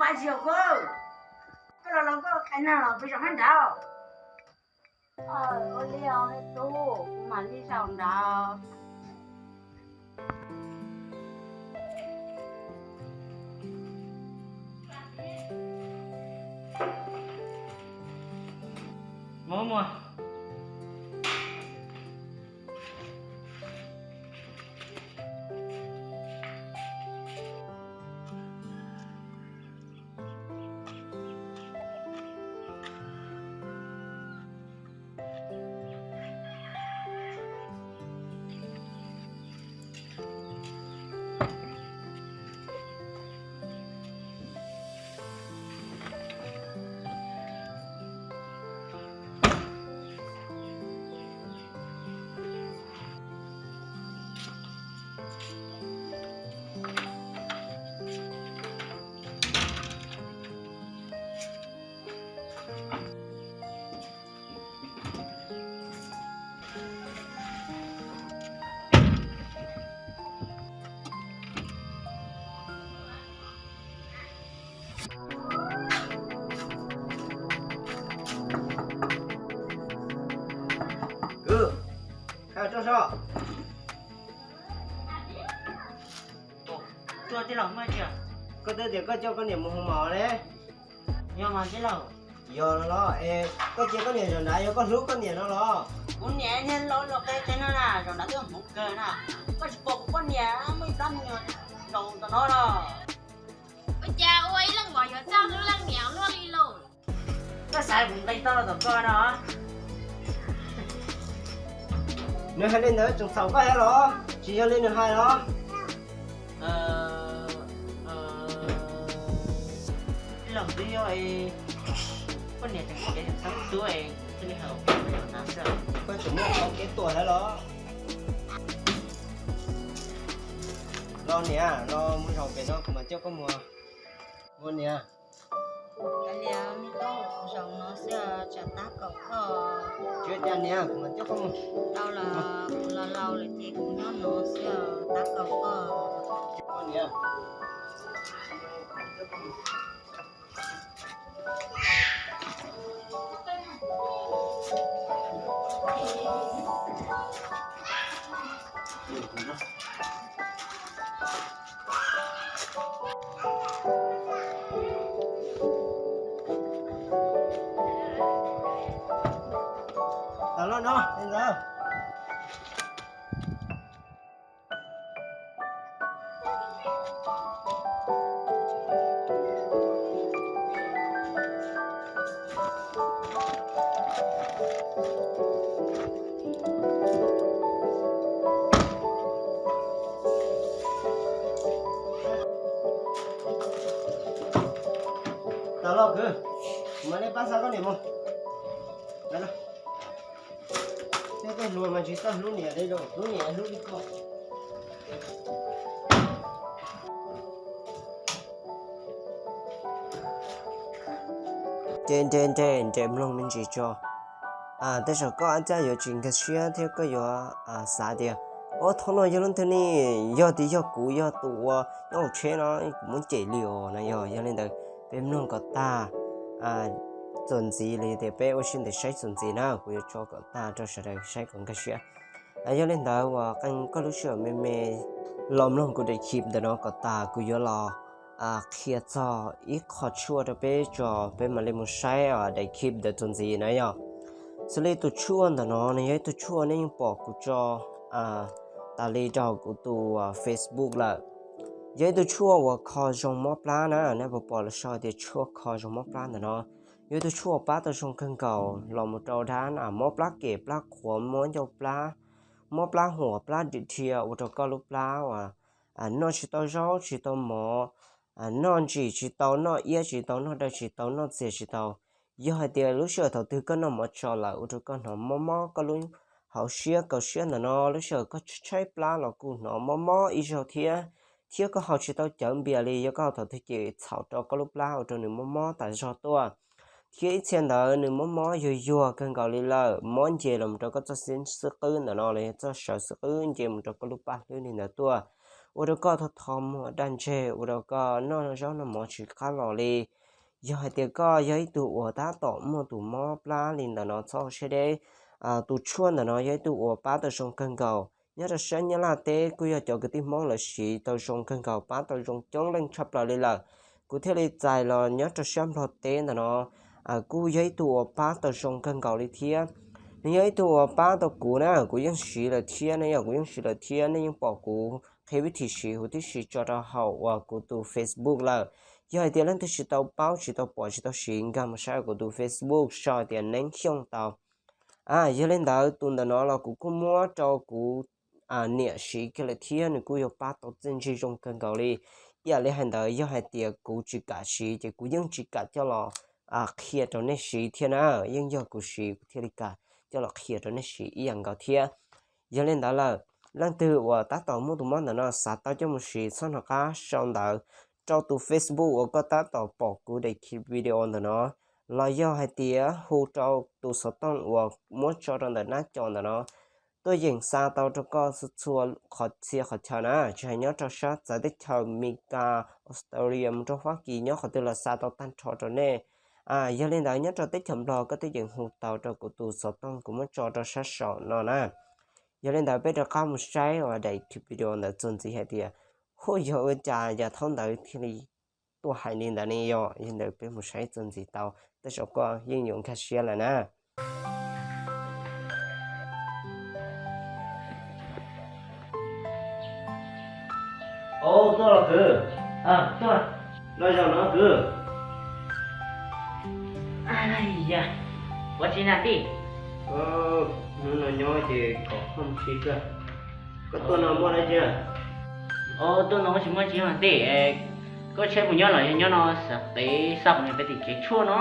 Paj Ziag, koj los los koj qhia neeg los peb zaum nrad. Ua li os me tub, kuv mam li zaum nrad. Muaj, muaj. Kwv, koj rau so. Koj twb tias koj coj koj niam mus hu mos ne. Yog mas tij laug. Yog los es koj cia koj niam zaum nrad, yog koj hlub koj niam no los? Kuv niam niag laus laus qe qe no na, zaum nrad twb hmoov kawg na. Koj tsis pom kuv poj niam muaj ib plab me nyuam zaum tom no los? Ua cas ua ib leej muam yuav txawj hlub leej niam luaj li lauj? Koj xav kuv nqis tau los tom koj no? Nws hais li ntawd tseem txhaum koj thiab los? Tsis yog li nws hais los? Los twb yog poj niam tseem kev txhawb tub thiaj li hais. Koj tseem muaj qhov kev tuam thiab los? Los niam, los mus zaum pem no kuv mam coj koj mus. Ua niam. Kav liam me tub, zaum no xwb tsam tab kaum koj. Tsis ua cas niam, kuv mam coj koj mus. Tau los, kuv los laus lawm ces kuv nyob no xwb tab kaum koj. Ua niam. Tau los no, ntawd. Tau los kwv, kuv mam li pab xa koj niam mus. Tej hluas mas tsis txawj hlub niam li, hlub niam hlub li koj. Ces nres nres nres mloog me ntsis tso. Tej zaum koj ab caj yuav tsis nkag siab thiab koj yuav xav tias, ua thaum no yog leej twg ne, yog tias yog kuv yog tus uas nyob hauv tsheb no kuv muab cem li os no. Yog, yog li ntawd peb mloog kom tag txuas ntxiv li tias peb ua siab ntev saib txuas ntxiv na, kuv yuav tso kom tag rau sawv daws saib kom nkag siab. Yog li ntawd uas qee koj lub sij hawm me me los mloog kuv daim clip ntawm no kom tas, kuv yuav los qhia txog ib qho tshuaj rau peb tso, peb mam li mus saib daim clip ntawd txuas ntxiv na yog. Xws li tus tshuaj ntawm no nws yog ib tug tshuaj nej yeej pom kuv tso tas li rau kuv tus Facebook lawm. Yog ib tug tshuaj uas kho zoo mob plab na, nej puas pom lawv sau tias tshuaj kho zoo mob plab ntawm no. Yog ib tug tshuaj pab tau zoo kawg nkaus los mus rau dab mob plab kem plab qhuav, mob ncauj plab, mob plab huam plab dim dhia, ua rau koj lub plab uas noj tsis tau zaub tsis tau mov, noj ntsim tsis tau, noj iab tsis tau, noj daw tsis tau, noj txias tsis tau. Yog hais tias lub sij hawm thaum twg koj noj mov tso lawm ua rau koj hnov mob mob koj lub hauv siab kaum siab ntawm no, lub sij hawm koj tshaib plab los kuj hnov mob mob ib zaug thiab, thiab koj haus tsis tau cawv npias li, yog koj haus thaum twg ces txhaum rau koj lub plab ua rau nws mob mob tas zog tuaj. Thiab ib txhia ntawd nws mob mob yuag yuag kawg nkaus li lawm, mob nce los rau koj txoj xib qwb ntawm no los yog txoj sawv xib qwb nce mus rau koj lub paj hlwb li ntawd tuaj. ua rau koj tho tho muag daj ntseg, ua rau koj noj zaub noj mov tsis qab los li. Yog hais tias koj yog ib tug uas tab tom muaj tus mob plab li ntawm no txhob ua siab deb, tus tshuaj ntawm no yog ib tug uas pab tau zoo kawg nkaus. Nyob rau sab Nyab Laj teb kuj yog cov kwv tij Hmoob lawv siv tau zoo kawg nkaus, pab tau zoo coob leej tshaj plaws li lawm. Kuv thiaj li txais los nyob rau sab Nplog teb ntawm no, kuj yog ib tug uas pab tau zoo kawg nkaus li thiab. Nws yog ib tug uas pab tau kuv na, kuv yeej siv lawm thiab, nej yog kuv yeej siv lawm thiab, nej yeej pom kuv qhia vib thim siv huv tib si tso rau hauv uas kuv tus Facebook lawm. Yog hais tias leej twg tsis tau paub, tsis tau pom, tsis tau siv, nkag mus saib kuv tus Facebook sau hais tias Neeb Xyooj tau. Yog li ntawd tus ntawm no los kuv kuj muab rau kuv niam siv kiag lawm thiab, nws kuj yuav pab tau txiaj ntsig zoo kawg nkaus li. Ib yam li hais ntawd, yog hais tias kuv tsis kam siv ces kuv yeej tsis kam coj los qhia rau nej siv thiab na, yeej yog kuv siv kuv thiaj li kam coj los qhia rau nej siv ib yam nkaus thiab. Yog li ntawd lawm, leej twg uas tab tom muaj tus mob ntawm no xav tau coj mus siv txhob hnov qab sau ntawv rau tus Facebook uas koj tab tom pom kuv daim video ntawm no, los yog hais tias hu rau tus xov tooj uas muab tso rau ntawm nab co ntawm no, tuaj yeem xa tau rau koj txhua txhua qhov txhia qhov chaw na, tsis hais nyob rau sab txawv teb chaws Mes Kas, Australia mus rau Fab Kis, nyob qhov twg los xa tau tag nrho rau nej. Yog li ntawd nyob rau teb chaws Nplog koj tuaj yeem hu tau rau kuv tus xov tooj kuv muab tso rau sab saum no na. Yog li ntawd peb rov qab mus saib uas daim video ntawd txuas ntxiv hais tias, hu yog ua cas yav thaum ntawd thiaj li tuaj hais li ntawd ne yom. Yog li ntawd peb mus saib txuas ntxiv tau, tej zaum koj yeej yuav nkag siab lawm na. Tuaj los kwv. Tuaj. Noj zaum no kwv. Ua tsi na tij? Hnub no nyob ces kom koj mus si kawg. Koj tuaj no muaj dab tsi? Tuaj no tsis muaj tsi mas tij. Koj tsheb puas nyob los yog nyob no xav peb xa kuv niam peb tim tsev tshuaj no?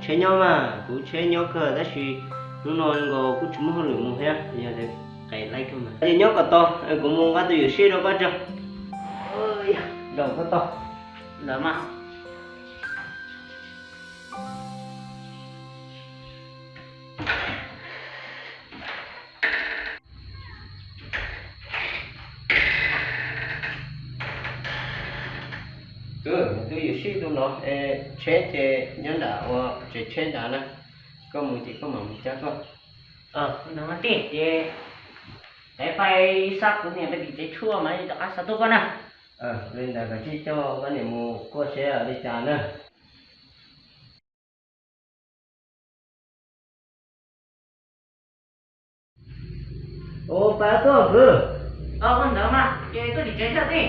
Tsheb nyob mas, kuv tsheb nyob kawg tab sis hnub no nkaus kuj tsis muaj hauj lwm mus thiab, yog li qes laib kawg mas. Ces nyob kom tau, kuv mus nqa tus yuam sij rau koj tso. Zaum koj tau. Ntawd mas. Tus yuam sij tus no, tsheb ces nyob nram ua tsev tsheb nrad na, koj mus ces koj mam mus cab koj. Ntawd mas tij, ces peb pais xa kuv niam peb tim tsev tshuaj mas rov qab xa tuaj koj na. Li ntawd koj cia coj koj niam mus kuaj seb li cas na. Ua pab tuaj kwv. Ua ntawd mas ces tuaj tim tsev thiab tij.